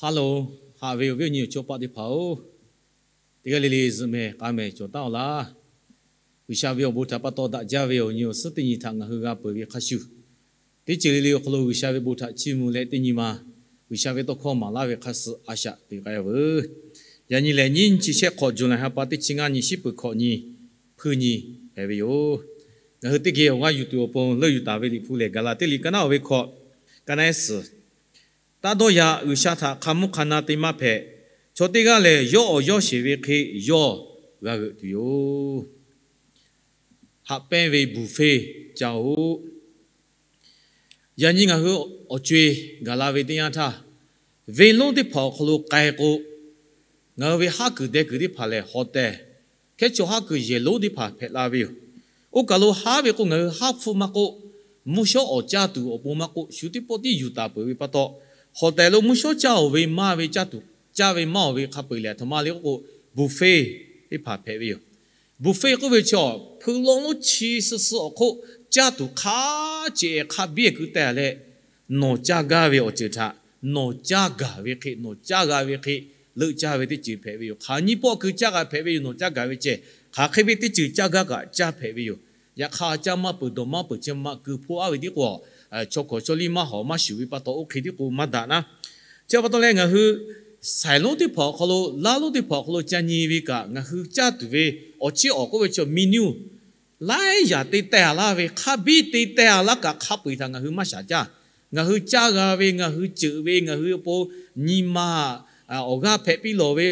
Hello, haꞈ ve awˬ viˉ awˬ nyi awˬ chawˇ paˆ teˇ hpaˍ-oˬ, teˇ g'aˇ le le zuhꞈ mehˍ k'a mehˍ cawˬ taˉ-oˬ laˇ. G'uiˬsha ve awˬ bon htaꞈ pa taw daꞈ jaˇ ve awˬ nyi awˬ suhˉ teˇ nyi htaꞈ ngaˬ hui g'a peuˬ ve hk'a shuˍ, teˇ ceuˬ le le awˬ hk'aw lo G'uiˬsha ve bon htaꞈ chiˇ mvuh leh teˇ nyi ma G'uiˬsha ve tawˇ hkawˇ maˍ laˇ ve hk'a suh a shaꞈ teꞈ k'ai-a veuˬ. Yaꞈ nyi lehˬ, nyiˇ chi shehˆ hk'awꞈ July ha pa teˇ chi ngaˇ nyi shiˉ peuˬ hkawꞈ nyi hpuiˇ nyi hpehꞈ ve yoˬ. Ngaˬ hui teˇ geh awˬ g'aˇ yuˬ tuˬ awˬ pon leuˆ yuˬ taˍ ve Liꞈ hpu lehˬ, Gaˍlaˍtiˆ liꞈ ka naˉ oˇ ve hkawꞈ, ka naˉ suhˍ, Taˇ dawˇ yaꞈ, G'uiˬsha htaꞈ hk'a mvuhˇ hk'a na te maˇ hpehꞈ. Chaw teˇ g'aˇ lehˬ, yawˇ awˬ yawˇ sheˍ ve hk'e yawˇ g'a g'euꞈ tuˬ yoˬ. Haꞈ pehnˇ ve buˍfeˇ caˇ-oˆ. Yaꞈ nyi ngaˬ hui awˬ co-e gaˬ la ve teˇ yanˇ htaˇ, venˇ lonˉ teˇ hpaˍ awˬ hk'aw lo k'ai k'o, ngaˬ hui ve haˉ kuiˬ deh kuiˬ teˇ hpaˍ lehˬ, hotel, hkehˉ chaw haˉ kuiˬ yehˬ lonˉ teˇ hpaˍ hpehꞈ la ve yoˬ. Oˇ kaˬ lo haˉ ve k'o, ngaˬ hui haˉ hpfuhˇ maˇ k'oˆ, mvuhˇ shawˉ awˬ caˇ tuˬ awˬ pon maˇ k'oˆ, shu teˇ pawˆ tiˉ yuˬ taˍ peuˬ ve pa taw, hotel lo mvuhˇ shawˉ caˇ-oˬ ve maˇ ve caˇ tuˬ, caˇ ve maˇ-oˬ ve hk'a peu-eˬ lehˬ, aˬ htoꞈ ma le k'oˆ k'o, buˍfeˇ teˇ hpaˍ hpehꞈ ve yoˬ. Buˍfeˇ k'oˆ ve chaw, hpui law lonˉ chi suh suh awˬ hk'oˆ caˇ tuˬ hk'a ceꞈ hk'a biˇ-e ku teh-a leh, nawˬ caˇ gaˇ ve awˬ ceuˬ htaꞈ nawˬ caˇ gaˬ ve hk'e, nawˬ caˇ g'a ve hk'e leuˆ caˇ ve teˇ ceuˬ hpehꞈ ve yoˬ. Hk'aˬ nyi pawˆ keu caˇ g'a hpehꞈ ve yoˬ. Nawˬ caˇ gaˬ ve ceh, hk'aˬ hk'e ve teˇ ceuˬ caˇ gaˇ kaꞈ caˇ hpehꞈ ve yoˬ. Yaꞈ hk'aˇ, caˇ maˇ peuˬ dawˬ maˇ peuˬ chi maꞈ keu hpoˆ aˉ ve tiˉ k'o, chaw hkawˍ chaw liˇ maˇ hawˍ maˇ shuˍ ve pa taw, oˇ hk'e tiˉ k'o maˇ daꞈ naˉ. Chi pa taw leh, ngaˬ hui saiˍ lonˉ teˇ hpaˍ awˬ hk'aw lo, laˇ lonˉ teˇ hpaˍ awˬ hk'aw lo ca nyi ve kaꞈ, ngaˬ hui caˇ tuˬ ve awˬ chiˉ awˬ k'oˆ ve chaw menu laiˉ yaꞈ te teh-a laˇ ve, hk'a biˇ te teh-a laˇ kaꞈ, hk'a peu-eˬ htaꞈ ngaˬ hui maˇ shaˍ caˇ. Ngaˬ hui caˇ g'a ve, ngaˬ hui ceuˬ ve, ngaˬ hui awˬ pon nyi ma awˬ g'aˇ hpehꞈ piˇ lawˬ ve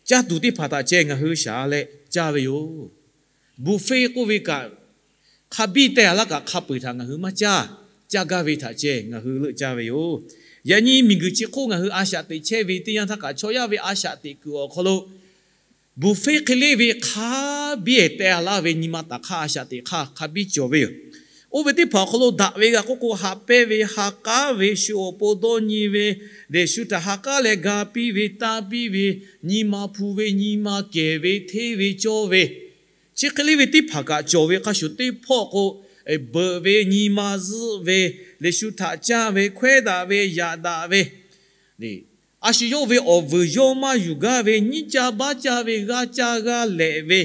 caˇ tuˬ teˇ hpaˍ htaꞈ ceh ngaˬ hui shaˍ leh caˇ ve yoˬ. Buˍfeˇ k'oˆ ve kaꞈ, hk'a biˇ teh-a laˇ kaꞈ, hk'a peu-eˬ htaꞈ ngaˬ hui maˇ caˇ. Caˇ gaˇ ve htaꞈ ceh ngaˬ hui leuˆ caˇ ve yoˬ. Yaꞈ nyi miˬguiˬ chi hk'oˆ ngaˬ hui a shaꞈ teꞈ chehˇ ve teˇ yanˇ htaˇ kaꞈ, chaw yaˇ ve a shaꞈ teꞈ kuiˬ awˬ hk'aw lo buˍfeˇ hk'e le ve hk'a biˇ-e teh-a laˇ ve nyi ma taˍ hk'aˇ a shaꞈ teꞈ hk'aˇ hk'a biˇ cawˬ ve yoˬ. Oˇ ve teˇ hpaˍ awˬ hk'aw lo daꞈ ve g'a k'oˆ k'o, haꞈ pehnˇ ve, ha k'aˉ ve, shu awˬ pon dawˇ nyi ve, lehˬ shu htaꞈ ha k'aˉ leh ga piˇ ve, tanˇ piˇ ve, nyi ma hpu ve, nyi ma kehˬ ve, hteˇ ve cawˇ ve, chi hk'e le ve teˇ hpaˍ kaꞈ cawˬ ve hk'a shuˍ, teˇ hpawˇ k'o, beuꞈ ve, nyi ma zuhˆ ve, lehˬ shu htaꞈ caˇ ve, hkawehˉ daꞈ ve, yaꞈ daꞈ ve, a shu yawˇ ve awˬ vuiˬ yawˇ maˇ yuˬ gaˇ ve, nyiˇ caˇ baˆ caˇ ve, g'aˇ caˇ g'aˇ lehꞈ ve,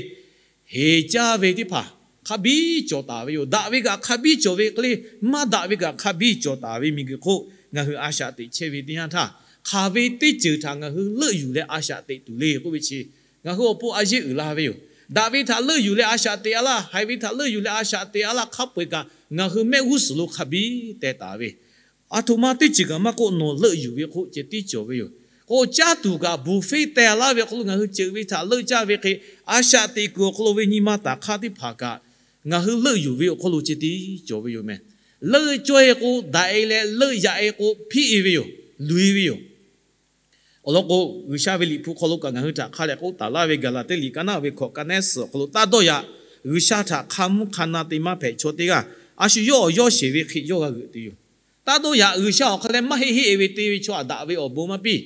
heˍ caˇ ve teˇ hpaˍ hk'a biˇ cawˬ taˍ ve yoˬ. Daꞈ ve kaꞈ hk'a biˇ cawˬ ve hk'e le, maˇ daꞈ ve kaꞈ hk'a biˇ cawˬ taˍ ve miˬguiˬ hk'oˆ ngaˬ hui a shaꞈ teꞈ chehˇ ve teˇ yanˇ htaˇ, hk'aˬ ve teˇ ceuˬ htaꞈ ngaˬ hui leuˆ yuˬ leh a shaꞈ teꞈ tuˬ le k'oˆ ve chi, ngaˬ hui awˬ pon a yeˇ uiˍ la ve yoˬ. Daꞈ ve htaꞈ leuˆ yuˬ leh a shaꞈ teꞈ-a laˇ, haiˬ ve htaꞈ leuˆ yuˬ leh a shaꞈ teꞈ-a laˇ, hk'a peu-eˬ kaꞈ ngaˬ hui mehˆ g'uˇ suhˍ lo hk'a biˇ teh taˍ ve, aˬ htoꞈ ma teˇ ceuˬ kaꞈ maˇ k'oˆ, nawˬ leuˆ yuˬ ve hk'oˆ ceh tiˉ cawˬ ve yoˬ. K'o caˇ tuˬ kaꞈ buˍfeˇ teh-a laˇ ve awˬ hk'aw lo ngaˬ hui ceuˬ ve htaꞈ leuˆ caˇ ve hk'e, a shaꞈ teꞈ kuiˬ awˬ hk'aw lo ve nyi ma taˍ hk'aˇ teˇ hpaˍ kaꞈ ngaˬ hui leuˆ yuˬ ve awˬ hk'aw lo ceh tiˉ cawˬ ve yoˬ meh. Leuˆ cawˇ-e k'o, daꞈ-e leh leuˆ yaꞈ-e k'o, hpiˆ-e ve yoˬ, luˬ-e ve yoˬ. Awˬ lawn k'o, G'uiˬsha ve Liꞈ hpu hk'aw lo kaꞈ ngaˬ hui htaꞈ hk'a lehˬ k'oˆ taˍ laˇ ve, Gaˍlaˍtiˆ liꞈ ka naˉ ve hkawꞈ ka naˉ suhˍ awˬ hk'aw lo, Taˇ dawˇ yaꞈ, G'uiˬsha htaꞈ hk'a mvuhˇ hk'a na te maˇ hpehꞈ. Chaw teˇ g'aˇ a shu yawˇ awˬ yawˇ sheˍ ve hk'e yawˇ g'a g'euꞈ tuˬ yoˬ. Taˇ dawˇ yaꞈ, G'uiˬsha awˬ hk'a leh maˇ heˆ heˆ ve te ve chaw htaꞈ daꞈ ve awˬ bon maˇ piˇ.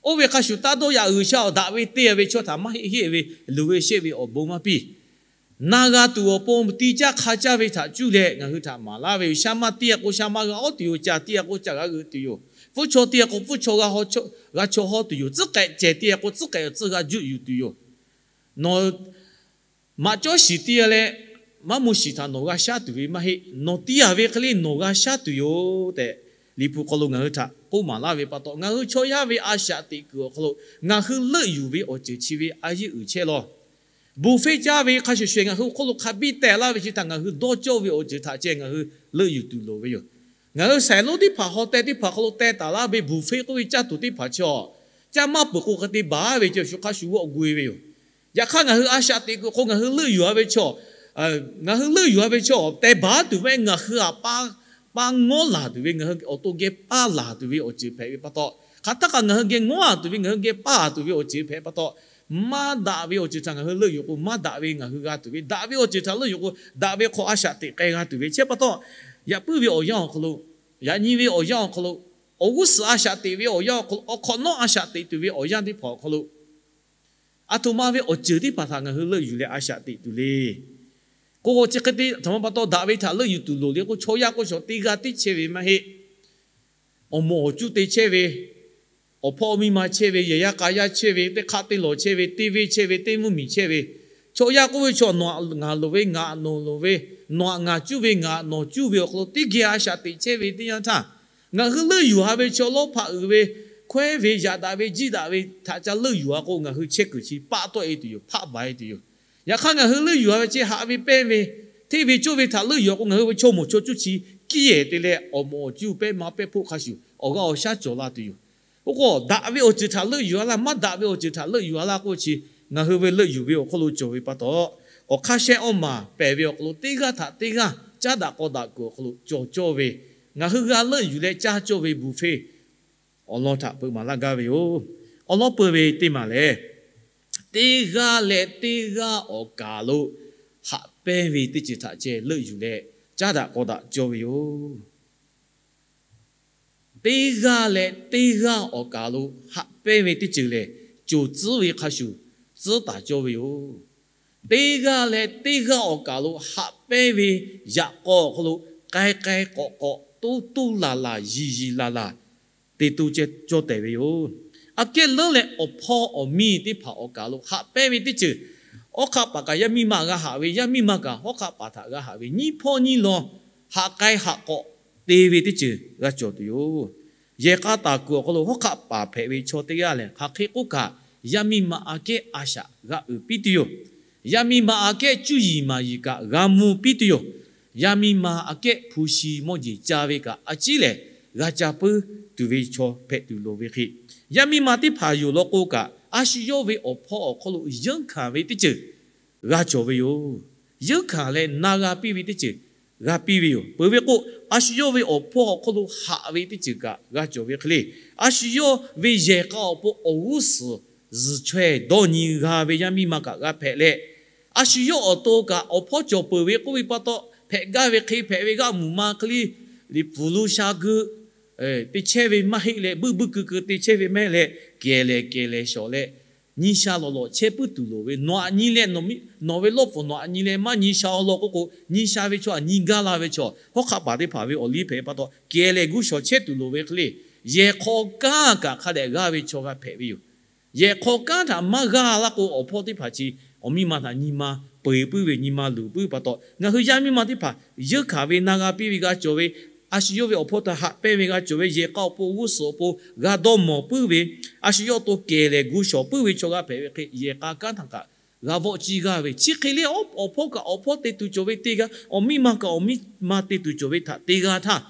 Oˇ ve hk'a shuˍ, taˇ dawˇ yaꞈ, G'uiˬsha awˬ daꞈ ve te ve chaw htaꞈ maˇ heˆ heˆ ve luˬ ve sheˆ ve awˬ bon maˇ piˇ. Na g'a tuˬ awˬ pon ti caˇ hk'a caˇ ve htaꞈ cuˇ leh ngaˬ hui htaꞈ maˍ laˇ ve yoˬ. Sha ma te-a k'o, sha ma g'a hawˉ tuˬ yoˬ. Caˬ te-a k'o, caˬ g'a g'euꞈ tuˬ yoˬ. Pfuhˇ chaw te-a k'o, pfuhˇ chaw g'a chaw hawˉ tuˬ yoˬ. Tcuhˉ k'ehꞈ cehˬ te-a k'o, tcuhˉ k'ehꞈ tcuhˇ g'a juˆ yuˬ tuˬ yoˬ. Nawˬ maꞈ cawˇ shiˍ te-a leh, maˇ mvuh shiˍ htaꞈ nawˬ g'a shaˉ tuˬ ve maˇ heˆ. Nawˬ te-a ve hk'e le nawˬ g'a shaˉ tuˬ yoˬ tehꞈ, Liꞈ hpu hk'aw lo ngaˬ hui htaꞈ k'oˆ maˍ laˇ ve pa taw, ngaˬ hui chaw yaˇ ve a shaꞈ teꞈ kuiˬ awˬ hk'aw lo ngaˬ hui leuˆ yuˬ ve awˬ ceuˬ chi ve a yeˇ uiˍ chehˇ law. Buˍfeˇ caˇ ve hk'a shuˍ shuˍ ngaˬ hui awˬ hk'oˆ lo hk'a biˇ teh laˇ ve chi htaꞈ ngaˬ hui dawˇ cawˇ ve awˬ ceuˬ htaꞈ ceh ngaˬ hui leuˆ yuˬ tuˬ loˍ ve yoˬ. Ngaˬ hui saiˍ lonˉ teˇ hpaˍ, hotel teˇ hpaˍ hk'aw lo teh taˍ laˇ ve buˍfeˇ k'oˆ ve caˇ tuˬ teˇ hpaˍ chi, caˇ maˇ peuˬ k'o hk'e te baˬ ve ceh shu hk'a shuˍ g'awˆ gu-e ve yoˬ. Yaꞈ hk'aˇ, ngaˬ hui a shaꞈ teꞈ kuiˬ hk'o ngaˬ hui leuˆ yuˬ-a ve chaw, ngaˬ hui leuˆ yuˬ-a ve chaw teh baˬ tuˬ ve, ngaˬ hui htaꞈ pa ngawˉ laˬ tuˬ ve, ngaˬ hui awˬ to geh paˇ laˬ tuˬ ve awˬ ceuˬ hpehꞈ ve pa taw, hk'aˬ htaˇ kaꞈ ngaˬ hui geh ngawˉ-a tuˬ ve, ngaˬ hui geh paˇ-a tuˬ ve awˬ ceuˬ hpehꞈ pa taw, maˇ daꞈ ve awˬ ceuˬ htaꞈ ngaˬ hui leuˆ yuˬ k'o, maˇ daꞈ ve ngaˬ hui g'a tuˬ ve, daꞈ ve awˬ ceuˬ htaꞈ leuˆ yuˬ k'o, daꞈ ve hk'aw a shaꞈ teꞈ k'ai g'a tuˬ ve. Chi pa taw, yaꞈ puiˉ ve awˬ yanˇ awˬ hk'aw lo, yaꞈ nyi ve awˬ yanˇ awˬ hk'aw lo, awˬ g'uˇ suhˍ a shaꞈ teꞈ ve awˬ yanˇ awˬ hk'aw lo, awˬ hk'awꞈ nawˉ a shaꞈ teꞈ tuˬ ve awˬ yanˇ teˇ hpaˍ awˬ hk'aw lo, aˬ htoꞈ ma ve awˬ ceuˬ teˇ hpaˍ htaꞈ ngaˬ hui leuˆ yuˬ leh a shaꞈ teꞈ tuˬ le. K'o, chi hk'e te htaꞈ ma pa taw daꞈ ve htaꞈ leuˆ yuˬ tuˬ loˍ le k'o, chaw yaˇ k'o shawˍ teˇ g'aˇ tiˉ chehˇ ve maˇ heˆ. Awˬ moˍ awˬ cuˇ te chehˇ ve, Awˬ hpawˇ miˇ ma chehˇ ve, yehˬ yaˇ k'a yaˇ chehˇ ve, teˇ hk'aˆ teˇ lawˬ chehˇ ve, teˇ venˇ chehˇ ve, teˇ mvuhˇ miˬ chehˇ ve, chaw yaˇ k'oˆ ve chaw nawˬ htaꞈ ngaˬ loˍ ve, ngaˬ htaꞈ nawˬ loˍ ve, nawˬ htaꞈ ngaˬ cuˇ ve, ngaˬ htaꞈ nawˬ cuˇ ve awˬ hk'aw lo teˇ geh a shaꞈ teꞈ chehˇ ve teˇ yanˇ htaˇ, ngaˬ hui leuˆ yuˬ ha ve chaw lawˇ hpaꞈ uiˍ ve, hkawehˇ ve, yaꞈ daꞈ ve, jiˇ daꞈ ve htaꞈ ca leuˆ yuˬ ha k'o, ngaˬ hui chehˇ kuiˬ chi paˆ tawˆ e tuˬ yoˬ, hpaˆ baˬ e tuˬ yoˬ. Yaꞈ hk'aˇ, ngaˬ hui leuˆ yuˬ ha ve chi haꞈ ve pehnˇ ve, hteˇ ve cawˇ ve htaꞈ leuˆ yuˬ ha k'o, ngaˬ hui ve chaw moˍ chaw cuˇ chi kiˇ yehˬ te leh awˬ moˍ awˬ cuˇ pehˇ ma pehˇ hpoˆ hk'a shuˍ awˬ g'aˇ awˬ shaˉ cawˬ la tuˬ yoˬ. Oˇ k'o, daꞈ ve awˬ ceuˬ htaꞈ leuˆ yuˬ ha laˇ, maˇ daꞈ ve awˬ ceuˬ htaꞈ leuˆ yuˬ ha laˇ k'oˆ ve chi, ngaˬ hui ve leuˆ yuˬ ve awˬ hk'aw lo cawˬ ve pa taw, awˬ hk'aˇ shehˆ awˇ maˬ pehˬ ve awˬ hk'aw lo teˇ g'aˇ htaꞈ teˇ g'aˇ caˉ daꞈ k'aw daꞈ kuiˬ awˬ hk'aw lo cawˬ cawˇ ve, ngaˬ hui g'a leuˆ yuˬ leh caˇ cawˇ ve buˬ hpeˇ awˬ lawn htaꞈ peuˬ maˍ laˇ gaˇ ve yoˬ. Awˬ lawn peuˬ ve teˇ maˬ lehˬ, teˇ g'aˇ leh teˇ g'aˇ awˬ kaˍ lo haꞈ pehnˇ ve teˇ ceuˬ htaꞈ ceh leuˆ yuˬ leh caˉ daꞈ k'aw daꞈ cawˇ ve yoˬ. Teˇ g'aˇ leh teˇ g'aˇ awˬ kaˍ lo haꞈ pehnˇ ve teˇ ceuˬ lehˬ, coˬ tcuhˉ ve hk'a shuˍ tcuhˉ taˍ cawˇ ve yoˬ. Teˇ g'aˇ leh teˇ g'aˇ awˬ kaˍ lo haꞈ pehnˇ ve yaꞈ k'aw awˬ hk'aw lo k'ai k'ai k'awꞈ k'awꞈ, toˇ toˇ laˬ laˬ, yiˬ yiˬ laˬ laˬ, te to ceh cawˇ tehˬ ve yoˬ. Aꞈ kehˉ leuˉ leh awˬ hpawˇ awˬ miˇ teˇ hpaˍ awˬ kaˍ lo haꞈ pehnˇ ve teˇ ceuˬ, hawˉ hk'aˆ paˍ kaꞈ yaˇ miˇ ma g'a haꞈ ve, yaˇ miˇ ma kaꞈ hawˉ hk'aˆ paˍ htaꞈ g'a haꞈ ve, nyiˇ hpawˇ nyiˇ lawn haꞈ k'ai haꞈ k'awꞈ te ve teˇ ceuˬ g'a cawˬ tuˬ yoˬ. Yehˬ k'a taˍ kuiˬ awˬ hk'aw lo hawˉ hk'aˆ paˍ hpehꞈ ve chaw teˇ g'aˇ lehˬ, hk'aˬ hk'e k'oˆ kaꞈ, yaˇ miˇ ma aꞈ kehˉ a shaꞈ g'a uiˍ piˇ tuˬ yoˬ. Yaˇ miˇ ma aꞈ kehˉ cuˇ yiˍ maˍ yiˍ kaꞈ g'a mvuh piˇ tuˬ yoˬ. Yaˇ miˇ ma aꞈ kehˉ hpu shi mawˇ jeˬ ca ve kaꞈ a ciˉ lehˬ, g'a ca puiˉ tuˬ ve chaw hpehꞈ tuˬ loˍ ve hk'e, yaˇ miˇ ma teˇ hpaˍ yoˬ law k'o kaꞈ, a shu yawˇ ve awˬ hpawˇ awˬ hk'aw lo yeunˇ hkanˍ ve teˇ ceuˬ g'a cawˬ ve yoˬ. Yeunˇ hkanˍ leh na g'a piˇ ve teˇ ceuˬ g'a piˇ ve yoˬ. Peuˬ ve k'o, a shu yawˇ ve awˬ hpawˇ awˬ hk'aw lo haꞈ ve teˇ ceuˬ kaꞈ g'a cawˬ ve hk'e le, a shu yawˇ ve yehˬ k'a awˬ pon awˬ g'uˇ suhˍ zuhˬ chaweh dawˇ nyi g'a ve yaˇ miˇ ma kaꞈ g'a hpehꞈ leh, a shu yawˇ awˬ to kaꞈ awˬ hpawˇ cawˬ peuˬ ve k'oˆ ve pa taw, hpehꞈ gaˇ ve hk'e hpehꞈ ve g'aˇ muˬ ma hk'e le, liꞈ hpu lo sha geu te chehˇ ve maˇ heˆ leh, buiˇ buiˇ keu keu te chehˇ ve mehˆ leh, kehˬ lehˬ kehˬ lehˬ shawˍ leh, nyi sha lawꞈ lawꞈ chehˇ puiˉ tuˬ loˍ ve, nawˬ aꞈ nyi leh, nawˬ ve lawˇ pfuhˍ nawˬ aꞈ nyi leh maˇ nyi sha awˬ lawn k'oˆ k'o, nyi sha ve chaw aꞈ nyi gaˇ la ve chaw, hawˉ hk'aˆ paˍ teˇ hpaˍ ve awˬ liˇ hpehꞈ pa taw, kehˬ lehˬ gu shawˍ chehˇ tuˬ loˍ ve hk'e le, yehˬ hk'aw kanˉ kaꞈ hk'a dehꞈ g'aˇ ve chaw g'a hpehꞈ ve yoˬ. Yehˬ hk'aw kanˉ htaꞈ maˇ g'aˇ laˇ k'o, awˬ hpawˇ teˇ hpaˍ chi awˬ miˇ ma htaꞈ nyi ma peu eˬ puiˉ ve, nyi ma luˬ puiˉ pa taw, ngaˬ hui yaˇ miˇ ma teˇ hpaˍ yeunˇ hkanˍ ve na g'a piˇ ve g'a cawˬ ve, a shu yawˇ ve awˬ hpawˇ htaꞈ haꞈ pehnˇ ve g'a cawˬ ve, yehˬ k'a awˬ pon g'uˇ suhˍ awˬ pon g'a dawˇ mawˬ puiˉ ve, a shu yawˇ awˬ to kehˬ lehˬ gu shawˍ puiˉ ve chaw g'a hpehꞈ ve hk'e, yehˬ k'a kanˉ htaꞈ kaꞈ g'a vawˆ ciˇ g'aˇ ve, chi hk'e le, awˬ hpawˇ kaꞈ awˬ hpawˇ te tuˬ cawˬ ve teˇ g'aˇ, awˬ miˇ ma kaꞈ awˬ miˇ ma te tuˬ cawˬ ve htaꞈ te g'a htaˇ,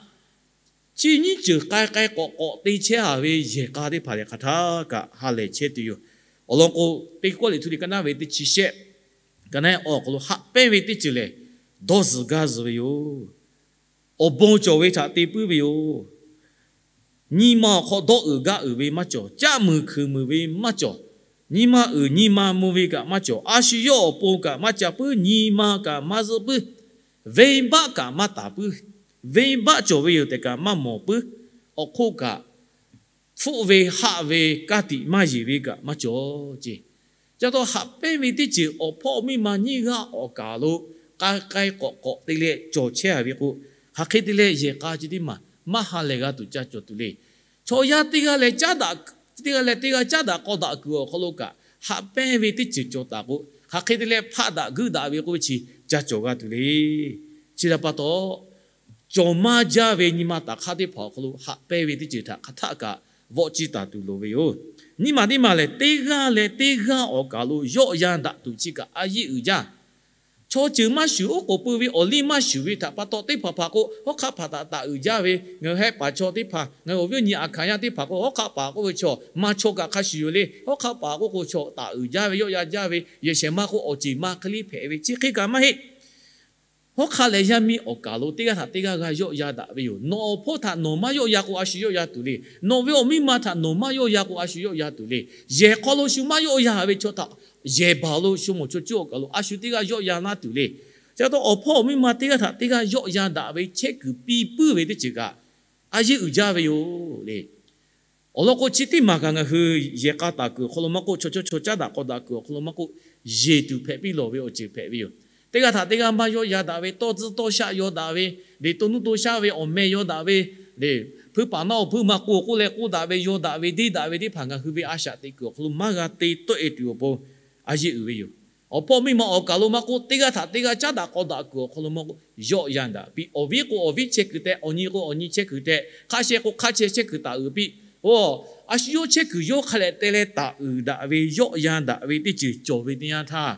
chi nyiˇ ceuˬ k'ai k'ai k'awꞈ k'awꞈ te chehˇ a ve yehˬ k'a teˇ hpaˍ lehˬ, hk'aˬ htaˇ kaꞈ ha lehˬ chehˇ tuˬ yoˬ. Awˬ lawn k'o, Teˇ hkawˇ liꞈ htu liꞈ ka naˉ ve teˇ chi shehˆ, ka naˉ awˬ hk'aw lo haꞈ pehnˇ ve teˇ ceuˬ lehˬ, dawˇ zuhˬ gaˇ zuhˬ ve yoˬ. Awˬ bon cawˬ ve htaꞈ te puiˉ ve yoˬ. Nyi ma awˬ hk'aw dawˇ uiˍ gaˇ uiˍ ve maˇ cawˬ. Caˆ muiˬ hkui muiˬ ve maˇ cawˬ. Nyi ma uiˍ nyi ma mvuh ve kaꞈ maˇ cawˬ. A shu yawˇ awˬ pon kaꞈ maˇ ca puiˉ. Nyi ma kaꞈ maˇ zuhˆ puiˉ. Venˇbaˆ kaꞈ maˇ taˍ puiˉ. Venˇbaˆ cawˬ ve yoˬ tehꞈ kaꞈ maˇ mawˬ puiˉ. Awˬ hk'oˆ kaꞈ hpfuhˆ ve haˆ ve ka tiꞈ maˇ yeˬ ve kaꞈ maˇ cawˬ ce. Ca taw haꞈ pehnˇ ve teˇ ceuˬ awˬ hpawˇ miˇ ma nyiˇ g'aˇ awˬ kaˍ lo k'ai k'ai k'awꞈ k'awꞈ te leh cawˬ chehˇ a ve k'o, hk'aˬ hk'e te leh yehˬ k'a chi teˇ maˬ maˇ ha lehˬ g'a tuˬ ca cawˬ tuˬ le. Chaw yaˇ teˇ g'aˇ leh caˉ daꞈ, teˇ g'aˇ leh teˇ g'aˇ caˉ daꞈ k'aw daꞈ kuiˬ awˬ hk'aw lo kaꞈ haꞈ pehnˇ ve teˇ ceuˬ cawˬ taˍ k'o, hk'aˬ hk'e te leh hpaˆ daꞈ guiˇ daꞈ ve k'oˆ ve chi ca cawˬ g'a tuˬ le. Chi htaꞈ pa taw, cawˬ maˇ jaˇ ve nyi ma taˍ hk'aˇ teˇ hpaˍ awˬ hk'aw lo haꞈ pehnˇ ve teˇ ceuˬ htaꞈ hk'aˬ htaˆ kaꞈ vawˆ ciˇ taˍ tuˬ loˍ ve yoˬ. Nyiˇ maˬ teˇ maˬ lehˬ, teˇ g'aˇ leh teˇ g'aˇ awˬ kaˍ lo yawˆ yan daꞈ tuˬ chi kaꞈ a yeˇ uiˍ jaˇ. Chaw ceuˬ maˇ shuˍ, oˉ k'oˍ pui ve awˬ liˇ maˇ shuˍ ve htaꞈ pa taw, teˇ hpaˍ hpaˍ k'o hawˉ hk'aˆ paˍ htaꞈ taˍ uiˍ jaˇ ve, ngaˬ hui hehˆ paˍ chaw teˇ hpaˍ, ngaˬ hui awˬ viˉ awˬ nyi aˬ hkanˍ yaˇ teˇ hpaˍ k'o hawˉ hk'aˆ paˍ k'oˆ ve chaw maˇ chaw kaꞈ hk'a shuˍ yoˬ le. Hawˉ hk'aˆ paˍ k'oˆ k'o chaw taˍ uiˍ jaˇ ve, yawˆ yan jaˇ ve, yehˬ shehˍ ma k'o awˬ ceˬ ma hk'e le hpehꞈ ve, chi hk'e kaꞈ maˇ heˆ. Hawˉ hk'aˆ leh yaˇ miˇ awˬ kaˍ lo teˇ g'aˇ htaꞈ teˇ g'aˇ g'a yawˆ yan daꞈ ve yoˬ. Nawˬ awˬ hpawˇ htaꞈ nawˬ maˇ yawˆ yan k'o, a shu yawˆ yan tuˬ le. Nawˬ ve awˬ miˇ ma htaꞈ nawˬ maˇ yawˆ yan k'o, a shu yawˆ yan tuˬ le. Yehˬ hk'aw lo shu maˇ yawˆ yan ve chaw htaꞈ yehˬ baˬ lo shu mawˬ chaw cuˇ awˬ kaˍ lo a shu teˇ g'aˇ yawˆ yan laˇ tuˬ le. Chi pa taw, awˬ hpawˇ awˬ miˇ ma teˇ g'aˇ htaꞈ teˇ g'aˇ yawˆ yan daꞈ ve chehˇ kuiˬ piˇ puiˉ ve teˇ ceuˬ kaꞈ a yeˇ uiˍ jaˇ ve yoˬ le. Awˬ lawn k'o, chi teˇ maˬ kaꞈ ngaˬ hui yehˬ k'a taˍ kuiˬ awˬ hk'aw lo maˇ k'oˆ, chaw chaw chaw caˉ daꞈ k'aw daꞈ kuiˬ awˬ hk'aw lo maˇ k'oˆ, yeˬ tuˬ hpehꞈ piˇ lawˬ ve awˬ ceuˬ hpehꞈ ve yoˬ. Teˇ g'aˇ htaꞈ teˇ g'aˇ maˇ yawˆ yan daꞈ ve, tawˇ tcuhˇ tawˇ shaˆ yaw daꞈ ve, le to nuˇ to shaˆ ve awˬ meh yaw daꞈ ve, le hpuiˇ paˍ naˆ awˬ hpuiˇ maˇ k'oˆ, k'oˆ leh k'oˆ daꞈ ve, yaw daꞈ ve, deˇ daꞈ ve teˇ hpaˍ ngaˬ hui ve a shaꞈ teꞈ kuiˬ awˬ hk'aw lo maˇ g'a te tawˆ e tuˬ awˬ pon a yeˇ uiˍ ve yoˬ. Awˬ hpawˇ miˇ ma awˬ kaˬ lo maˇ k'oˆ, teˇ g'aˇ htaꞈ teˇ g'aˇ caˉ daꞈ k'aw daꞈ kuiˬ awˬ hk'aw lo maˇ k'oˆ, yawˆ yan daꞈ piˇ. Awˬ viˉ k'o awˬ viˉ chehˇ kuiˬ tehꞈ, awˬ nyi k'o awˬ nyi chehˇ kuiˬ tehꞈ, hk'a sheh k'o hk'a chehˇ chehˇ kuiˬ taˍ uiˍ piˇ. Oˇ, a shu yawˇ chehˇ kuiˬ yawˇ hk'a leh te leh taˍ uiˍ daꞈ ve, yawˆ yan daꞈ ve teˇ ceuˬ cawˬ ve teˇ yanˇ htaˇ,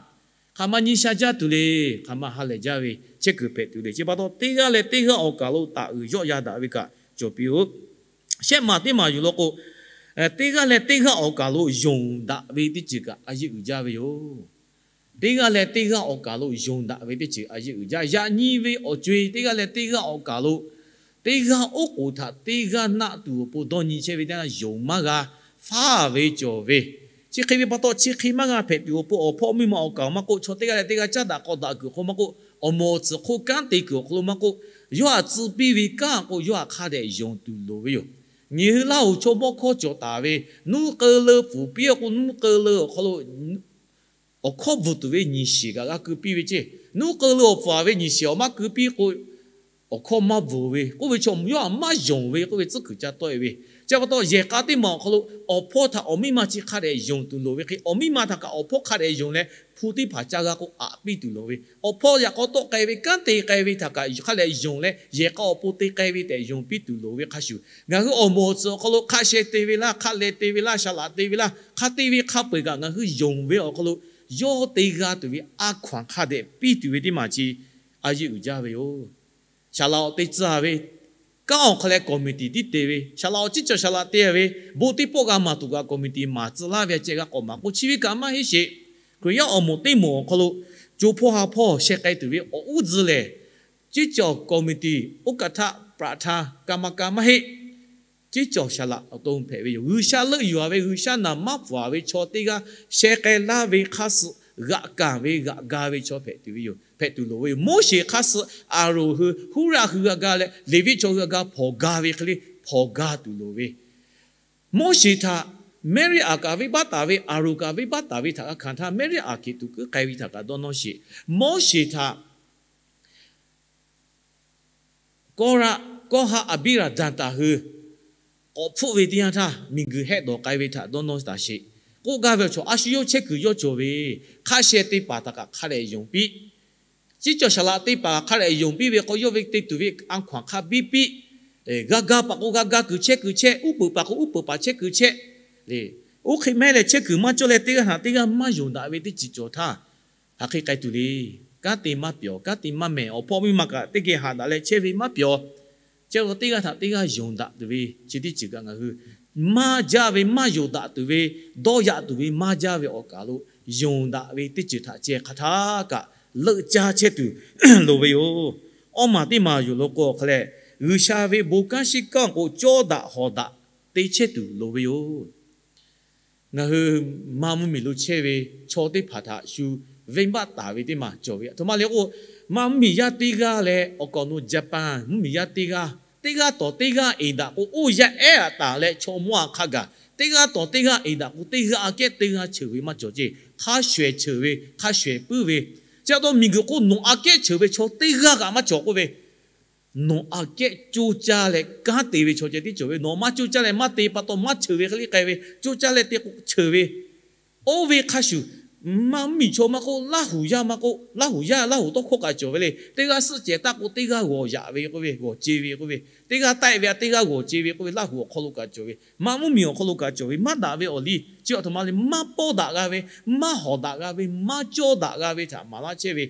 hk'aˬ ma nyi sha jaˇ tuˬ le, hk'aˬ ma ha lehˬ jaˇ ve chehˇ kuiˬ hpehꞈ tuˬ le. Chi pa taw, teˇ g'aˇ leh teˇ g'aˇ awˬ kaˬ lo taˍ uiˍ yawˆ yan daꞈ ve kaꞈ cawˬ piˇ-oˆ. Shehˆ maˬ teˇ maˬ yuˬ law k'o, teˇ g'aˇ leh teˇ g'aˇ awˬ kaˬ lo yonˍ daꞈ ve teˇ ceuˬ kaꞈ a yeˇ uiˍ jaˇ ve yoˬ. Teˇ g'aˇ leh teˇ g'aˇ awˬ kaˬ lo yonˍ daꞈ ve teˇ ceuˬ a yeˇ uiˍ jaˇ. Yaꞈ nyi ve awˬ co-e teˇ g'aˇ leh teˇ g'aˇ awˬ kaˬ lo teˇ g'aˇ oˉ k'oˍ htaꞈ teˇ g'aˇ naˆ tuˬ awˬ pon dawˇ nyi chehˇ ve teˇ yanˇ yonˍ maˇ g'a faˉ ve cawˬ ve. Chi hk'e ve pa taw, chi hk'e maˇ g'a hpehꞈ tuˬ awˬ pon awˬ hpawˇ miˇ ma awˬ kaˬ maˇ k'oˆ, chaw teˇ g'aˇ leh teˇ g'aˇ caˉ daꞈ k'aw daꞈ kuiˬ awˬ hk'aw maˇ k'oˆ, awˬ moˍ awˬ tcuhˍ hk'oˆ kanˉ te kuiˬ awˬ hk'aw lo maˇ k'oˆ, yawˇ htaꞈ tcuh piˇ ve kanˉ k'o yawˇ htaꞈ hk'a dehꞈ yonˍ tuˬ loˍ ve yoˬ. Nyi hui Laˇ huˍ chaw mawˇ hkawˇ cawˬ taˍ ve, nuˇ k'eu leu pfuhˍ piˇ-a k'o nuˇ k'eu leu awˬ hk'aw lo awˬ hkawˇ bvuhˬ tuˬ ve nyi shiˍ kaꞈ g'a keu piˇ ve ceˇ. Nuˇ k'eu leu awˬ pfuhˍ ve nyi shiˍ awˬ maˇ keu piˇ k'o, awˬ hkawˇ maˇ bvuhˬ ve k'oˆ ve chaw yawˇ htaꞈ maˇ yonˍ ve k'oˆ ve tcuhˉ kuiˬ ca tawˆ e ve. Chi pa taw, yehˬ k'a teˇ maˬ awˬ hk'aw lo awˬ hpawˇ htaꞈ awˬ miˇ ma chi hk'a dehꞈ yonˍ tuˬ loˍ ve hk'e, awˬ miˇ ma htaꞈ kaꞈ awˬ hpawˇ hk'a dehꞈ yonˍ leh hpu teˇ hpaˍ ca g'a k'o aꞈ piˇ tuˬ loˍ ve, awˬ hpawˇ yaꞈ k'aw tawˆ k'ai ve kanˉ te k'ai ve htaꞈ kaꞈ hk'a dehꞈ yonˍ leh yehˬ k'a awˬ pon te k'ai ve tehꞈ yonˍ piˇ tuˬ loˍ ve hk'a shuˍ, ngaˬ hui awˬ moˍ awˬ tcuhˍ awˬ hk'aw lo hk'a sheh te ve laˇ, hk'a leh te ve laˇ, shaˍ laꞈ te ve laˇ, hk'a te ve hk'a peu-eˬ kaꞈ ngaˬ hui yonˍ ve awˬ hk'aw lo yawˇ te g'a tuˬ ve a hkaw anˬ hk'a dehꞈ piˇ tuˬ ve teˇ maˬ chi a yeˇ uiˍ jaˇ ve yoˬ. Shaˍ laꞈ awˬ te tcuh ve kanˉ awˬ hk'aw leh committee tiˉ te ve, shaˍ laꞈ awˬ ciˉ cawˬ shaˍ laꞈ te ve, bon teˇ pawˆ g'a maˍ tuˬ kaꞈ committee maˍ tcuh laˇ ve a ceh g'a k'awꞈ maˍ k'o, chi ve kaꞈ maˇ heˆ sheˍ. Hkriꞈ yaˇ awˬ moˍ teˇ moˍ awˬ hk'aw lo co hpawˇ ha hpawˇ sheh k'ai tuˬ ve awˬ uˉ tzuhˇ lehˬ, ciˉ cawˬ committee, uˉ kaꞈ htaˆ praꞈ htaˇ, ka ma ka maˇ heˆ. Ciˉ cawˬ shaˍ laꞈ awˬ to hpehꞈ ve yoˬ. G'uiˬsha leuˆ yuˬ-a ve, G'uiˬsha naˍ maˇ pfuhˍ-a ve chaw teˇ g'aˇ sheh k'ai laˇ ve hk'aˇ suh g'aꞈ kanˍ ve g'aꞈ ga ve chaw hpehꞈ tuˬ ve yoˬ, hpehꞈ tuˬ loˍ ve yoˬ. Moˉseˍ hk'aˇ suh Aˍronˍ hui Huˉraꞈ hui g'a ga leh Leˍviˆ chaw hui g'a ga hpawnˬ ga ve hk'e le hpawnˬ ga tuˬ loˍ ve. Moˉseˍ htaꞈ Meˇriˆaꞈ kaꞈ venˇbaˆ taˍ ve, Aˍronˍ kaꞈ venˇbaˆ taˍ ve htaꞈ g'a hkanˍ htaˇ, Meˇriˆaꞈ hkiˬ tuꞈ kuiˉ k'ai ve htaꞈ kaꞈ dawˇ nawˇ sheˍ. Moˉseˍ htaꞈ Kawˇraˆ, Kawˇhaˆ, Aˍbiˇraˍdanˍ hui k'awꞈ hpfuhˆ ve teˇ yanˇ htaˇ, miˬguiˬ hehˆ dawˬ k'ai ve htaꞈ dawˇ nawˇ taˍ sheˍ. K'oˆ gaˇ ve awˬ chaw a shu yawˇ chehˇ kuiˬ yawˇ cawˬ ve, hk'a sheh te paˍ htaꞈ kaꞈ hk'a dehꞈ yonˍ piˇ. Ciˉ cawˬ shaˍ laꞈ te paˍ hk'a dehꞈ yonˍ piˇ ve k'o, yawˇ ve te tuˬ ve a hkaw anˬ hk'a biˇ piˇ. G'a ga paˍ k'o g'a ga kuiˬ chehˇ kuiˬ chehˇ, uˉ peunˍ paˍ k'o uˉ peunˍ paˍ chehˇ kuiˬ chehˇ. Oˇ hk'e maˇ heˆ leh, chehˇ kuiˬ maˇ cawˇ leh teˇ g'aˇ htaꞈ teˇ g'aˇ maˇ yonˍ daꞈ ve teˇ ceuˬ cawˬ htaˇ, hk'aˬ hk'e k'ai tuˬ le. Kanˉ te maˇ pyawˬ, kanˉ te maˇ mehˍ, awˬ hpawˇ miˇ ma kaꞈ teˇ geh haꞈ daꞈ leh chehˇ ve maˇ pyawˬ. Chi pa taw teˇ g'aˇ htaꞈ teˇ g'aˇ yonˍ daꞈ tuˬ ve chi teˇ ceuˬ kaꞈ ngaˬ hui maˇ jaˇ ve, maˇ yonˍ daꞈ tuˬ ve, dawˇ yaꞈ tuˬ ve maˇ jaˇ ve awˬ kaˬ lo yonˍ daꞈ ve teˇ ceuˬ htaꞈ ceh hk'aˬ htaˇ kaꞈ leuˆ caˇ chehˇ tuˬ loˍ ve yoˬ. Awˇ maˬ teˇ maˬ yuˬ lo k'o awˬ hk'a leh, G'uiˬsha ve bon kanˉ shiˉ kanˉ k'o cawˇ daꞈ hawˍ daꞈ te chehˇ tuˬ loˍ ve yoˬ. Ngaˬ hui maˇ mvuhˇmiˬ lo chehˇ ve chaw teˇ hpaˍ htaꞈ shu venˇbaˆ taˍ ve teˇ maˬ cawˬ ve. Aˬ htoꞈ ma le k'o, maˇ mvuhˇmiˬ yaˇ teˇ g'aˇ leh awˬ kaˍ awˬ nu Japan mvuhˇmiˬ yaˇ teˇ g'aˇ, teˇ g'aˇ tawˍ teˇ g'aˇ eˍ daꞈ k'o, oˇ yaˇ ehˉ aꞈ taˍ leh chaw mawˇ aꞈ hk'a gaˬ, teˇ g'aˇ tawˍ teˇ g'aˇ eˍ daꞈ k'o, teˇ g'aˇ aꞈ kehˉ teˇ g'aˇ cheuˬ ve maˇ cawˬ ceˇ. Hk'a shuˍ ehˍ cheuˬ ve, hk'a shuˍ ehˍ puiˉ ve. Chi pa taw miˬguiˬ hk'oˆ nawˬ aꞈ kehˉ cheuˬ ve chaw teˇ g'aˇ kaꞈ maˇ cawˬ k'oˆ ve. Nawˬ aꞈ kehˉ coˇ caˇ leh kanˉ te ve chaw ceh tiˉ cawˬ ve. Nawˬ maˇ coˇ caˇ leh maˇ te pa taw maˇ cheuˬ ve hk'e le k'ai ve, coˇ caˇ leh te k'o cheuˬ ve. Oˇ ve hk'a shuˍ, maˇ mvuhˇmiˬ chaw maˇ k'oˆ, Laˇ huˍ yaˇ maˇ k'oˆ, Laˇ huˍ yaˇ Laˇ huˍ tawˇ hkawˇ kaꞈ cawˬ ve le. Teˇ g'aˇ suhˆ cehˬ taˇ k'o teˇ g'aˇ g'awˬ yaꞈ ve k'oˆ ve, g'awˬ ce ve k'oˆ ve, teˇ g'aˇ taˆ e ve a teˇ g'aˇ g'awˬ ce ve k'oˆ ve, Laˇ huˍ awˬ hk'aw lo kaꞈ cawˬ ve, maˇ mvuhˇmiˬ awˬ hk'aw lo kaꞈ cawˬ ve, maˇ daꞈ ve awˬ liˇ chi aˬ htoꞈ ma le, maˇ pawˇ daꞈ g'a ve, maˇ hawˍ daꞈ g'a ve, maˇ cawˇ daꞈ g'a ve htaꞈ maˍ laˇ chehˇ ve.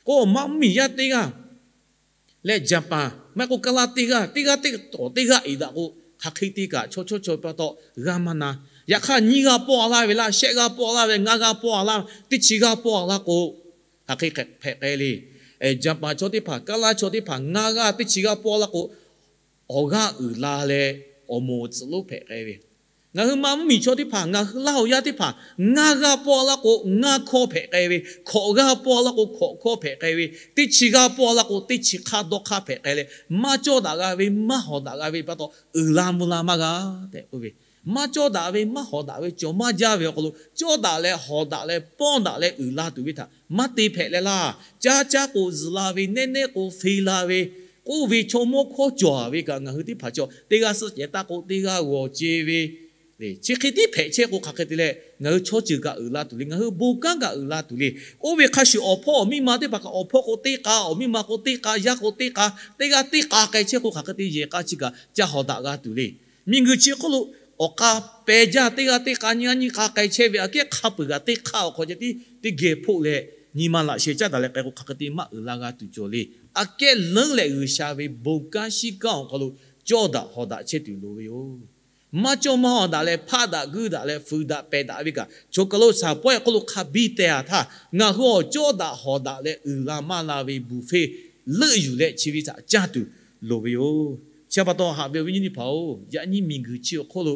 K'o maˇ mvuhˇmiˬ yaˇ teˇ g'aˇ leh Japan maˇ heˆ k'o Kaˇlaˇ teˇ g'aˇ, teˇ g'aˇ teˇ tawˍ teˇ g'aˇ eˍ daꞈ k'o, hk'aˬ hk'e te kaꞈ chaw chawˇ chaw pa taw g'a maˇ na. Yaꞈ hk'aˇ nyiˇ g'aˇ pawˆ a laˇ ve laˇ, shehˆ g'aˇ pawˆ a laˇ ve, ngaˇ g'aˇ pawˆ a laˇ, teˇ chi g'aˇ pawˆ a laˇ k'o, hk'aˬ hk'e hpehꞈ k'ai le. Japan chaw teˇ hpaˍ, Kaˇlaˇ chaw teˇ hpaˍ ngaˇ g'aˇ teˇ chi g'aˇ pawˆ a laˇ k'o, awˬ g'aˇ uiˍ la leh awˬ moˍ tcuhꞈ lonˉ hpehꞈ k'ai ve. Ngaˬ hui maˇ mvuhˇmiˬ chaw teˇ hpaˍ, ngaˬ hui Laˇ huˍ yaˇ teˇ hpaˍ, ngaˇ g'aˇ pawˆ a laˇ k'o ngaˇ hkawˇ hpehꞈ k'ai ve, hkawꞈ g'aˇ pawˆ a laˇ k'o hkawꞈ hkawˇ hpehꞈ k'ai ve, teˇ chi g'aˇ pawˆ a laˇ k'o teˇ chi hk'aˇ dawˇ hk'aˇ hpehꞈ k'ai leh, maˇ cawˇ daꞈ g'a ve, maˇ hawˍ daꞈ g'a ve pa taw uiˍ la mvuh la maˇ g'a tehꞈ k'oˆ ve. Maˇ cawˇ daꞈ ve, maˇ hawˍ daꞈ ve cawˬ maˇ jaˇ ve awˬ hk'aw lo, cawˇ daꞈ leh hawˍ daꞈ leh pawˇ daꞈ leh uiˍ la tuˬ ve htaꞈ maˇ te hpehꞈ leh laˇ. Caˇ caˇ k'o zuhꞈ la ve, nehˉ nehˉ k'o fe la ve, k'oˆ ve chaw mawˇ hkawˇ cawˬ ve kaꞈ ngaˬ hui teˇ hpaˍ chaw teˇ g'aˇ suhˆ cehˬ taˇ k'o teˇ g'aˇ g'aw ce ve le. Chi hk'e tiˉ hpehꞈ chehˇ k'o hk'aˬ hk'e te leh ngaˬ hui chaw ceuˬ kaꞈ uiˍ la tuˬ le. Ngaˬ hui bon kanˉ kaꞈ uiˍ la tuˬ le. Oˇ ve hk'a shuˍ awˬ hpawˇ awˬ miˇ ma teˇ hpaˍ kaꞈ awˬ hpawˇ k'o teˇ k'a, awˬ miˇ ma k'o teˇ k'a, yaˇ k'o teˇ k'a, teˇ g'aˇ teˇ k'a k'ai chehˇ k'o hk'aˬ hk'e te yehˬ k'a chi kaꞈ ca hawˍ daꞈ g'a tuˬ le. Miˬguiˬ chi hk'oˆ lo awˬ k'a peh jaˇ teˇ g'aˇ teˇ k'a nyiˇ g'aˇ nyiˇ k'a k'ai chehˇ ve aꞈ kehˉ hk'a peu-eˬ kaꞈ teˇ hk'aˇ awˬ hk'aw ceh tiˉ teˇ geh hpoˆ leh nyi ma laꞈ sheh caˉ daꞈ leh k'ai k'o hk'aˬ hk'e te maˇ uiˍ la g'a tuˬ cawˬ le. Aꞈ kehˉ leuˉ leh G'uiˬsha ve bon kanˉ shiˉ kanˉ awˬ hk'aw lo cawˇ daꞈ hawˍ daꞈ chehˇ tuˬ loˍ ve yoˬ. Maˇ cawˇ maˇ hawˍ daꞈ leh hpaˆ daꞈ guiˇ daꞈ leh fuiˍ daꞈ pehˬ daꞈ ve kaꞈ chaw kaˬ lo shaˍ pawehˇ awˬ hk'oˆ lo hk'a biˇ teh a htaˇ ngaˬ hui awˬ cawˇ daꞈ hawˍ daꞈ leh uiˍ la maˇ la ve buˬ feˇ leuˆ yuˬ leh chi ve htaꞈ caˇ tuˬ loˍ ve yoˬ. Chi pa taw haꞈ ve awˬ viˉ nyi teˇ hpaˍ-oˬ, yaꞈ nyi miˬguiˬ chi awˬ hk'oˆ lo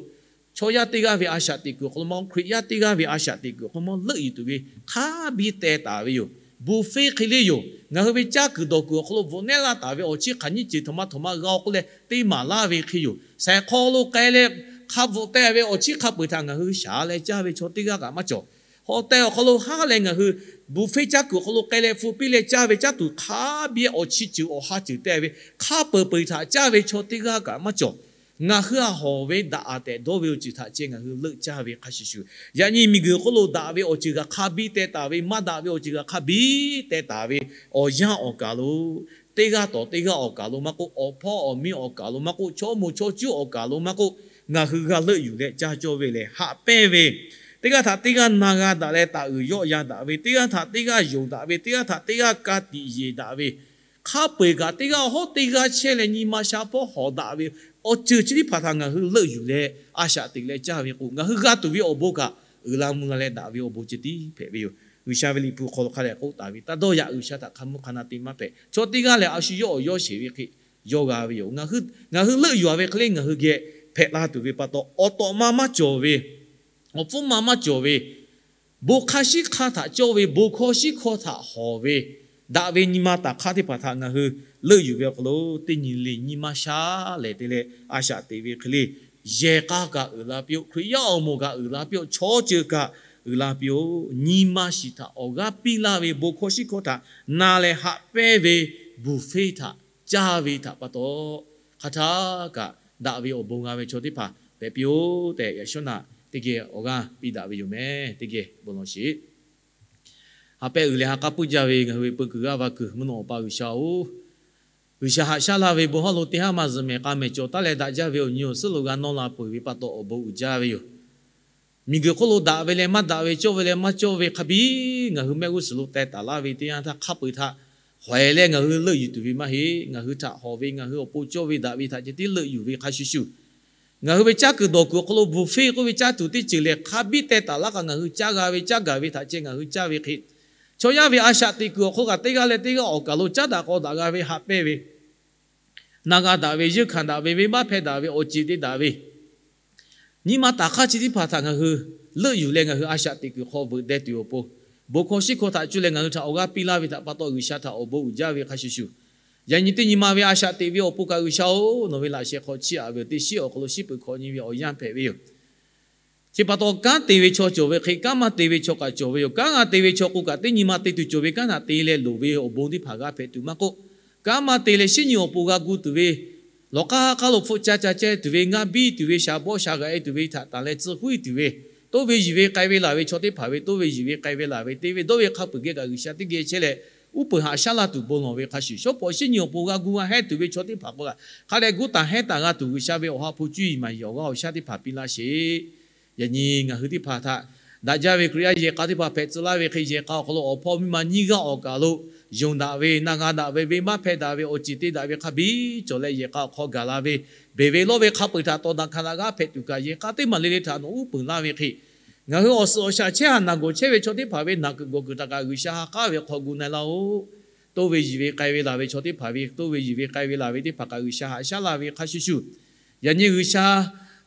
chaw yaˇ teˇ g'aˇ ve a shaꞈ teꞈ kuiˬ awˬ hk'aw lo maˇ, Hkriꞈ yaˇ teˇ g'aˇ ve a shaꞈ teꞈ kuiˬ awˬ hk'aw lo maˇ leuˆ yuˬ tuˬ ve hk'a biˇ teh taˍ ve yoˬ. Buˬ feˇ hk'e le yoˬ. Ngaˬ hui ve caˇ kuiˬ dawˬ kuiˬ awˬ hk'aw lo bvuhꞈ nehˉ laˇ taˍ ve awˬ chiˇ hk'aˬ nyiˇ ceuˬ htaꞈ ma htaꞈ ma g'a-o k'oˆ leh teˇ maˍ laˇ ve hk'e yoˬ. Saiˍ hk'aw lo k'ai leh hk'a bvuhꞈ teh ve awˬ chiˇ hk'a peu-eˬ htaꞈ ngaˬ hui shaˍ leh caˇ ve chaw teˇ g'aˇ kaꞈ maˇ cawˬ. Hawꞈ teh awˬ hk'aw lo haˉ leh ngaˬ hui buˬ feˇ caˇ kuiˬ awˬ hk'aw lo k'ai leh hpu piˇ leh caˇ ve caˇ tuˬ hk'a biˇ awˬ chi ceuˬ awˬ ha ceuˬ teh ve hk'a peu-eˬ peu-eˬ htaꞈ caˇ ve chaw teˇ g'aˇ kaꞈ maˇ cawˬ. Ngaˬ hui a hawˍ ve daꞈ a tehꞈ dawˇ ve awˬ ceuˬ htaꞈ ceh ngaˬ hui leuˆ caˇ ve hk'a shuˍ shuˍ, yaꞈ nyi miˬguiˬ hk'oˆ lo daꞈ ve awˬ ceuˬ kaꞈ hk'a biˇ teh taˍ ve, maˇ daꞈ ve awˬ ceuˬ kaꞈ hk'a biˇ teh taˍ ve awˬ yanˇ awˬ kaˬ lo teˇ g'aˇ tawˍ teˇ g'aˇ awˬ kaˬ lo maˇ k'oˆ, awˬ hpawˇ awˬ miˇ awˬ kaˬ lo maˇ k'oˆ, chaw mawˇ chaw cuˉ awˬ kaˬ lo maˇ k'oˆ, ngaˬ hui g'a leuˆ yuˬ leh caˇ cawˇ ve lehˬ haꞈ pehnˇ ve, teˇ g'aˇ htaꞈ teˇ g'aˇ na g'a daꞈ leh taˍ uiˍ yawˆ yan daꞈ ve, teˇ g'aˇ htaꞈ teˇ g'aˇ yonˍ daꞈ ve, teˇ g'aˇ htaꞈ teˇ g'aˇ ka tiꞈ yeˬ daꞈ ve, hk'a peu-eˬ kaꞈ teˇ g'aˇ hawˉ teˇ g'aˇ chehˇ leh nyi ma sha hpawˇ hawˍ daꞈ ve awˬ ceuˬ chi teˇ hpaˍ htaꞈ ngaˬ hui leuˆ yuˬ leh a shaꞈ teꞈ leh caˇ ve k'o, ngaˬ hui g'a tuˬ ve awˬ bon kaꞈ uiˍ la mvuh la leh daꞈ ve awˬ bon ceh tiˉ hpehꞈ ve yoˬ. G'uiˬsha ve liꞈ hpu hk'aw lo hk'a dehꞈ k'oˆ taˍ ve, taˇ dawˇ yaꞈ G'uiˬsha htaꞈ hk'a mvuhˇ hk'a na te maˇ hpehꞈ. Chaw teˇ g'aˇ lehˬ a shu yawˇ awˬ yawˇ sheˍ ve hk'e yawˇ g'a ve yoˬ. Ngaˬ hui leuˆ yuˬ-a ve hk'e le ngaˬ hui geh hpehꞈ la tuˬ ve pa taw, awˬ tawꞈ ma maˇ cawˬ ve, awˬ hpfuhˇ ma maˇ cawˬ ve, bon hk'a shiˉ hk'aˇ htaꞈ cawˇ ve, bon hkawˇ shiˉ hkawˇ htaꞈ hawˍ ve, daꞈ ve nyi ma taˍ hk'aˇ teˇ hpaˍ htaꞈ ngaˬ hui leuˆ yuˬ ve awˬ hk'aw lo teˇ nyi le nyi ma sha lehˬ te leh a shaꞈ teꞈ ve hk'e le, yehˬ k'a kaꞈ uiˍ la piˇ-oˆ. Hkriꞈ yaˇ awˬ moˍ kaꞈ uiˍ la piˇ-oˆ. Chaw ceuˬ kaꞈ uiˍ la piˇ-oˆ. Nyi ma shiˍ htaꞈ awˬ g'aˇ piˇ laˇ ve bon hkawˇ shiˉ hkawˇ htaꞈ na leh haꞈ pehnˇ ve buˬ feˇ htaꞈ caˇ ve htaꞈ pa taw, hk'a htaˇ kaꞈ daꞈ ve awˬ bon g'a ve chaw teˇ hpaˍ hpehꞈ piˇ-oˆ tehꞈ, yaꞈ shawˉ naꞈ teˇ geh awˬ g'aˇ piˇ daꞈ ve yoˬ meh. Teˇ geh bon lawˬ sheˍ. Ha pehˇ uiˍ leh ha k'aˉ puiˉ jaˇ ve ngaˬ hui ve peu kuiˬ g'aˇ va kuiˬ mvuhˇ naw awˬ pa G'uiˬsha-oˬ, G'uiˬsha haꞈ shaˉ laˇ ve bon hawˉ lo teˇ haˉ maˇ zuhꞈ mehˍ k'a mehˍ cawˬ taˉ leh daꞈ jaˇ ve awˬ nyi awˬ suhˉ lo g'a nawˇ la peuˬ ve pa taw awˬ bon uiˍ jaˇ ve yoˬ. Miˬguiˬ hk'oˆ lo daꞈ ve leh maˇ daꞈ ve, cawˇ ve leh maˇ cawˇ ve hk'a biˇ ngaˬ hui mehˆ g'uˇ suhˍ lo teh taˍ laˇ ve teˇ yanˇ htaˇ hk'a peu-eˬ htaꞈ hawehˬ leh ngaˬ hui leuˆ yuˬ tuˬ ve maˇ heˆ. Ngaˬ hui htaꞈ hawˍ ve, ngaˬ hui awˬ pon cawˇ ve daꞈ ve htaꞈ ceh tiˉ leuˆ yuˬ ve hk'a shuˍ shuˍ, ngaˬ hui ve caˇ kuiˬ dawˬ kuiˬ awˬ hk'aw lo buˬ feˇ k'oˆ ve caˇ tuˬ teˇ ceuˬ lehˬ hk'a biˇ teh taˍ laˇ kaꞈ ngaˬ hui caˇ g'a ve, caˇ gaˬ ve htaꞈ ceh ngaˬ hui caˇ ve hk'e, chaw yaˇ ve a shaꞈ teꞈ kuiˬ awˬ hk'aw kaꞈ teˇ g'aˇ leh teˇ g'aˇ awˬ kaˬ lo caˉ daꞈ k'aw daꞈ g'a ve haꞈ pehnˇ ve, na g'a daꞈ ve, yeunˇ hkanˍ daꞈ ve, venˇbaˆ hpehˇ daꞈ ve, awˬ ceˬ te daꞈ ve, nyi ma taˍ hk'aˇ chi teˇ hpaˍ htaꞈ ngaˬ hui leuˆ yuˬ leh ngaˬ hui a shaꞈ teꞈ kuiˬ hk'aw veuꞈ deh tuˬ awˬ pon, bon hkawˇ shiˉ hkawˇ htaꞈ cuˇ leh ngaˬ hui htaꞈ awˬ g'aˇ piˇ laˇ ve htaꞈ pa taw G'uiˬsha htaꞈ awˬ bon uiˍ jaˇ ve hk'a shuˍ shuˍ, yaꞈ nyi teˇ nyi ma ve a shaꞈ teꞈ ve awˬ pon kaꞈ G'uiˬsha-oˬ, nawˬ ve laꞈ sheh hk'aw chiˇ aꞈ ve teˇ shiˉ awˬ hk'aw lo shiˉ peuˬ hkawꞈ nyi ve awˬ yanˇ hpehꞈ ve yoˬ. Chi pa taw kanˉ te ve chaw cawˬ ve hk'e, kanˉ maˇ te ve chaw kaꞈ cawˬ ve yoˬ. Kanˉ g'a te ve chaw k'o kaꞈ teˇ nyi ma te tuˬ cawˬ ve kanˉ htaꞈ te leh loˍ ve awˬ bon teˇ hpaˍ g'a hpehꞈ tuˬ maˇ k'oˆ, kanˉ maˇ te leh shinˉ nyi awˬ pon g'a gu tuˬ ve, lawˬ k'aˉ k'aˉ lo hpfuhˆ ca ca ceh tuˬ ve, ngaˇ biˇ tuˬ ve, shaˍ bawˆ shaˍ g'aꞈ e tuˬ ve htaꞈ tanˬ leh tcuh huˉ e tuˬ ve, toˇ ve yiˬ ve k'ai ve laˬ ve chaw teˇ hpaˍ ve toˇ ve yiˬ ve k'ai ve laˬ ve te ve dawˇ ve hk'a peu-eˬ geh kaꞈ G'uiˬsha teˇ geh chehˇ leh uˉ peunˍ haꞈ shaˉ laˇ tuˬ bon lawˬ ve hk'a shuˍ, shawˉ pawˍ shinˉ nyi awˬ pon g'a gu g'a hehˉ tuˬ ve chaw teˇ hpaˍ k'o kaꞈ hk'a dehꞈ gu taˍ hehˉ taˍ g'a tuˬ G'uiˬsha ve awˬ ha hpu cuˇ yiˍ maˍ yiˍ awˬ g'aˇ awˬ shaˉ teˇ hpaˍ piˇ laˇ sheˍ. Yaꞈ nyi ngaˬ hui teˇ hpaˍ htaꞈ daꞈ jaˇ ve Hkriꞈ yaˇ yehˬ k'a teˇ hpaˍ hpehꞈ tcuh laˇ ve hk'e, yehˬ k'a awˬ hk'aw lo awˬ hpawˇ miˇ ma nyiˇ g'aˇ awˬ kaˬ lo yonˍ daꞈ ve, na g'a daꞈ ve, venˇbaˆ hpehˇ daꞈ ve, awˬ ceˬ te daꞈ ve hk'a biˇ cawˬ leh yehˬ k'a awˬ hk'aw gaˬ la ve, beˬ ve lawˇ ve hk'a peu-eˬ htaꞈ tawˍ daꞈ hkanˍ daꞈ g'aˇ hpehꞈ tuˬ kaꞈ yehˬ k'a teˇ maˬ le le htaꞈ nawˬ uˉ peunˍ laˇ ve hk'e, ngaˬ hui awˬ suhˍ awˬ shaˍ chehˇ haˍ naˬ gawˬ chehˇ ve chaw teˇ hpaˍ ve naˬ kuiˬ gawˬ kuiˬ htaꞈ kaꞈ G'uiˬsha ha k'aˉ ve hk'aw gu na-e laˇ-oˆ. Toˇ ve yiˬ ve k'ai ve laˬ ve chaw teˇ hpaˍ ve, toˇ ve yiˬ ve k'ai ve laˬ ve teˇ hpaˍ kaꞈ G'uiˬsha haꞈ shaˉ laˇ ve hk'a shuˍ shuˍ, yaꞈ nyi G'uiˬsha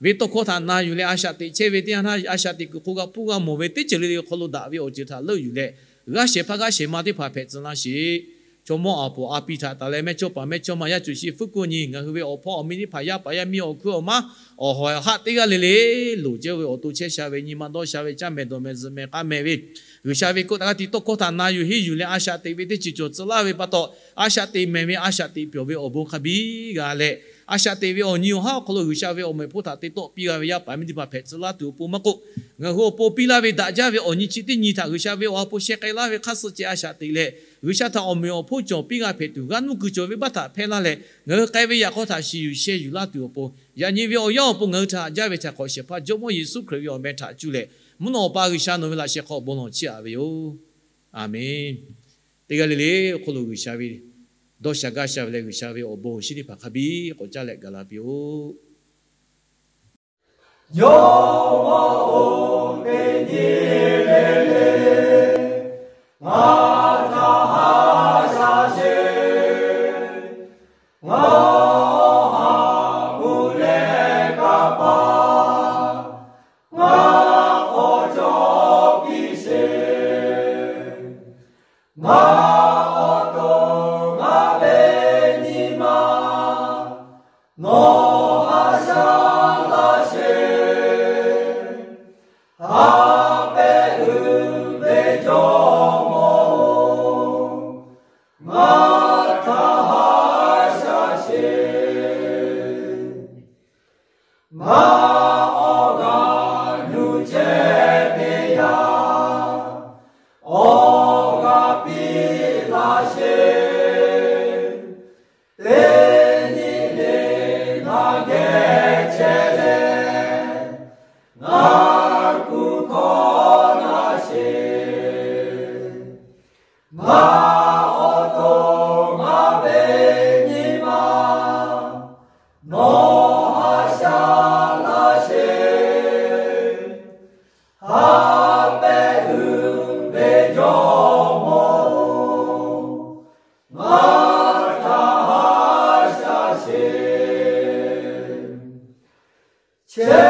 ve tawˇ hkawˇ htaꞈ na yuˬ leh a shaꞈ teꞈ chehˇ ve teˇ yanˇ htaˇ, a shaꞈ teꞈ kuiˬ hk'oˆ g'a hpuˇ g'a mawˬ ve teˇ ceuˬ le le awˬ hk'aw lo daꞈ ve awˬ ceuˬ htaꞈ leuˆ yuˬ leh, g'aˇ shehˍ hpaˇ g'aˇ shehˍ ma teˇ hpaˍ hpehꞈ tcuh laˇ sheˍ. Jawˇmawˇ Aˍpoˍ a pi htaꞈ tanˬ leh mehˇchawˇpaˍ mehˇchawˇma yaˇ cuˬ shiˍ fuiˉ kuˆ nyi ngaˬ hui ve awˬ hpawˇ awˬ miˇ teˇ hpaˍ yaˇ paˍ yaˇ miˇ awˬ hkuiˉ awˬ maˉ awˬ hawˍ awˬ haˆ teˇ g'aˇ le le loˍ jaˇ ve awˬ to chehˇ sha ve nyi ma dawˇ sha ve caˇ mehˍ dawˬ mehˍ zuhꞈ mehˍ k'a mehˍ ve G'uiˬsha ve kawˆ taˍ g'aˇ tiꞈ tawˇ hkawˇ htaꞈ na yuˬ henˇ yuˬ leh a shaꞈ teꞈ ve teˇ ceuˬ cawˬ tcuh laˇ ve pa taw, a shaꞈ teꞈ mehˍ ve a shaꞈ teꞈ pyawˬ ve awˬ bon hk'a biˇ g'a leh, a shaꞈ teꞈ ve awˬ nyi awˬ haˉ awˬ hk'aw lo G'uiˬsha ve awˬ mehˍ hpoˇ htaꞈ te tawˆ piˇ g'a ve yaˇ paˍ miˇ teˇ hpaˍ hpehꞈ tcuh laˇ tuˬ awˬ pon maˇ k'oˆ, ngaˬ hui awˬ pon piˇ laˇ ve daꞈ jaˇ ve awˬ nyi chi teˇ nyi htaꞈ G'uiˬsha ve awˬ ha hpu sheh k'ai laˇ ve hk'aˇ suh ceh a shaꞈ teꞈ leh, G'uiˬsha htaꞈ awˬ meꞈ awˬ hponˇ cawˬ piˇ g'a hpehꞈ tuˬ g'aˇ nuˇ kuiˬ cawˬ ve baˇ htaꞈ hpehˇ laˇ leh, ngaˬ hui k'ai ve yaꞈ k'aw htaꞈ shiˍ yuˬ sheh yuˬ laˇ tuˬ awˬ pon, yaꞈ nyi ve awˬ yanˇ awˬ pon ngaˬ hui htaꞈ haꞈ jaˇ ve htaꞈ hk'awꞈ shehˍ hpaˇ Jawˇmawˇ Yeˍsuˆ Hkriꞈ ve awˬ meh htaꞈ cuˇ leh, mvuhˇ naw awˬ pa G'uiˬsha nawˬ ve laꞈ sheh hk'aw bon lawˬ chiˇ aꞈ ve yoˬ. Aˍmenˍ. Teˇ g'aˇ le le awˬ hk'aw lo G'uiˬsha ve dawˇ sha gaˇ sha ve leh G'uiˬsha ve awˬ bon awˬ shinˉ teˇ hpaˍ hk'a biˇ k'awꞈ caˇ leh gaˬ la piˇ oˆ. Jawˇmawˇ-oˬ, teˇ nyi le le ngaˬ htaꞈ haꞈ shaꞈ sheˍ. Ngaˬ awˬ ha hpu leh kanˇ paˆ ngaˬ k'awꞈ cawˬ piˇ sheˍ. Ngaˬ awˬ to ngaˬ ve nyi ma nawˬ haꞈ shaꞈ laˇ sheˍ. Haꞈ pehꞈ uiˍ ve Jawˇmawˇ-oˬ, ngaˬ htaꞈ haꞈ shaꞈ sheˍ. Ngaˬ awˬ g'aˇ nuˇ chehˇ teˇ yanˇ, awˬ g'aˇ piˇ laˇ sheˍ. Teˇ nyi le ngaˬ geh chehˇ leh, ngaˬ kuˬ hkawˇ laˇ sheˍ. Ngaˬ awˬ to ngaˬ ve nyi ma nawˬ haꞈ shaꞈ laˇ sheˍ. Haꞈ pehꞈ uiˍ ve Jawˇmawˇ-oˬ, ngaˬ htaꞈ haꞈ shaꞈ sheˍ. Chehˇ